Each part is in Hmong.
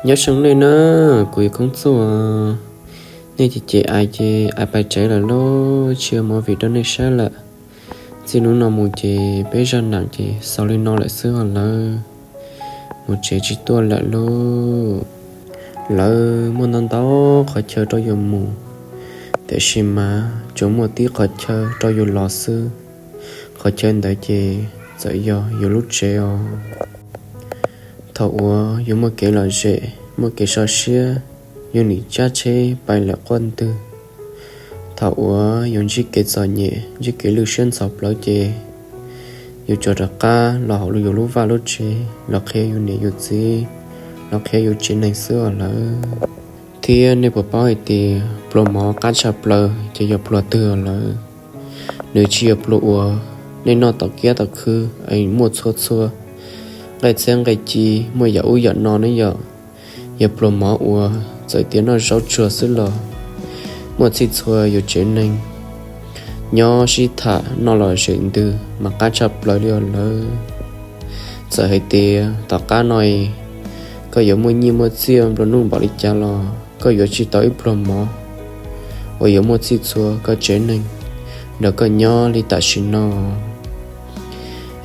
Nyob zoo nej na, kuv yog Koob Txuj. Nej ces ces ais ces ais pais tsev lawm lauj, tsis ua movie rau nej saib lawm. Txij hnub no mus ces peb zaj nam ces xaus li no lawm xwb os lawv. Mus tsev tsis tuaj lawm lauj. Lawv muaj ntau ntau qhov chaw rau yus mus, tiam sis mas tsuas muaj tib qhov chaw rau yus los xwb. Qhov chaw ntawd ces txawm yog yus lub tsev os. Thaum uas yus muaj kev lom zem, muaj kev so siab, yus nim cab tsheb pais lawm quaj ntwg. Thaum uas yus ntsib kev txom nyem, ntsib kev lwj siab ntxhov plawv ces yus tsuas rov qab los hauv yus lub vaj lub tsev los qhia yus niam yus txiv, los qhia yus tsev neeg xwb os lawv. Thiab nej puas paub hais tias pluas mov qab tshaj plaws ces yog pluas twg os lawv? Nws tsis yog pluas uas nej noj tom kiab tom khw es muaj txhua txhua nqaij txhiab nqaij ci, muaj yam ub yam no ne yom. Yog pluas mov uas txawm tias noj zaub tsuag xwb los muaj txhij txhua yus tsev neeg nyob sib tham noj los zem ntws mas qab tshaj plaws li os lawv. Txawm hais tias tom qab no koj yuav muaj nyiaj muaj txiaj nplua nuj npaum li cas los koj yuav tsis tau ib pluas mov uas yuav muaj txhij txhua koj tsev neeg nrog koj nyob li tam sim no.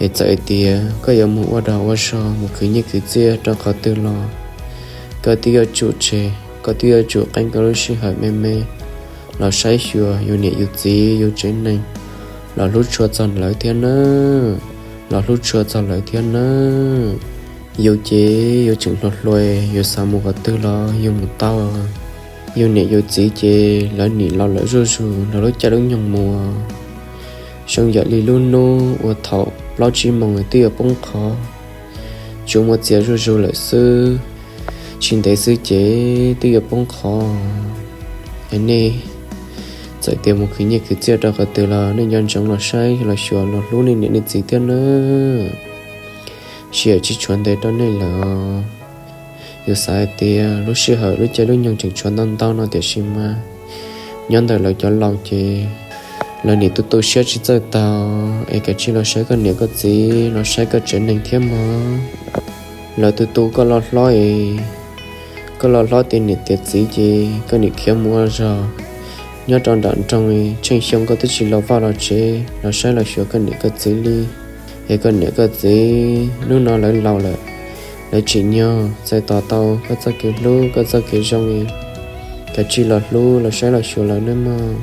Es txawm hais tias koj yuav mus ua dag ua zog, mus khwv nyiaj khwv txiaj rau qhov twg los koj twb yuav tsum tseg, koj twb yuav tsum qee koj lub sij hawm me me los saib xyuas yus niam yus txiv yus tsev neeg, los hlub tshua txog lawv thiab nawb, los hlub tshua txog lawv thiab nawb. Yus ces yus tseem hluas hluas, yus xav mus qhov twg los yus mus tau. Yus niam yus txiv ces lawv nim laus lawm zuj zus, lawv lub caij lub nyoog mus zoo yam li lub hnub uas thaum plaub tsib moos twb yuav poob qho, tsuas muaj txiag zuj zus lawm xwb. Tsis ntev xwb ces twb yuav poob qho. Es nej txawm tias mus khwv nyiaj khwv txiaj rau qhov twg los nej nco ntsoov los saib los xyuas los hlub nej niam nej txiv thiab nawb. Sij hawm tsis tshuav ntev rau nej lawm os. Yus xav hais tias lub sij hawm lub caij lub nyoog tseem tshuav ntau ntau no tiam sis mas nyob ntawm lawv cov laus ces lawv nim tu tu siab tsis txawj tau. Es kav tsij los saib koj niam koj txiv, los saib koj tsev neeg thiab mog. Lawv tu tu koj loj hlob es koj loj hlob tiav niam tiav txiv ces koj nim khiav mus ua zog nyob rau nram nroog, tsheej xyoo koj twb tsis los vaj los tsev los saib los xyuas koj niam koj txiv li. Es koj niam koj txiv hnub no lawv laus lawm, lawv tsim nyog txais tos tau koj txoj kev hlub koj txoj kev zoo. Kav tsij los hlub los saib los xyuas lawv nawb mog.